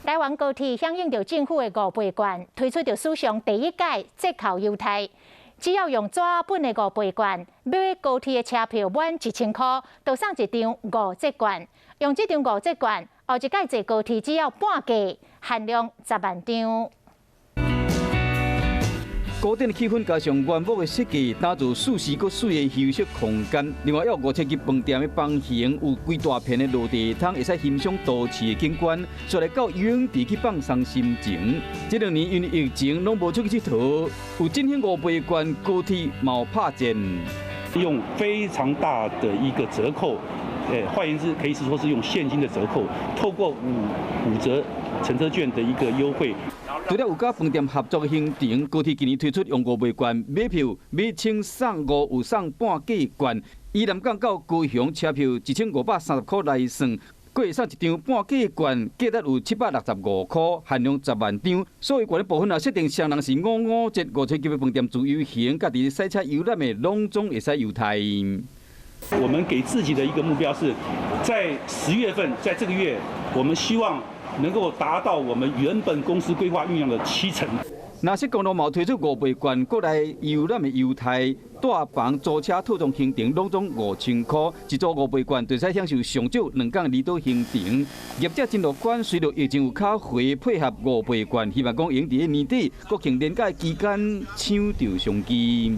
台灣高鐵響應著政府的五倍券，推出著史上第一屆折扣優待。只要用紙本的五倍券買高鐵的車票滿1000箍，就送一張五折券。用這張五折券，後一擺坐高鐵只要半價，限量10萬張。古典的氣氛加上原木的設計，打造舒適閣媠的休息空間。另外，有5000級飯店的房型，有規大片的落地窗，會使欣賞都市的景觀，煞來到游泳池去放鬆心情。這2年因為疫情攏無出去𨑨迌，有振興五倍券，高鐵嘛有拍折，用非常大的一個折扣，換言之，可以是說是用現金的折扣，透過五折乘車券的一個優惠。除了有佮飯店合作的行程，高鐵今年推出用五倍券買票，買千送五，有送半價券。以南港到高雄車票1530箍來算，閣會送一張半價券，價值有765箍，限量10萬張。所以券的部分啊，設定雙人是五五折，5000級的飯店自由行，佮佇賽車遊覽的攏總會使優待。我們給自己的一個目標是，在10月份，在這個月，我們希望能夠達到我們原本公司規劃運用的7成。若是公路嘛推出五倍券過來遊覽的優待，帶房租車套裝行程攏總5000箍，一組五倍券就使享受上少2工離島行程。業者真樂觀，隨著疫情有較回配合五倍券，希望講會佇年底國慶連假期間搶著商機。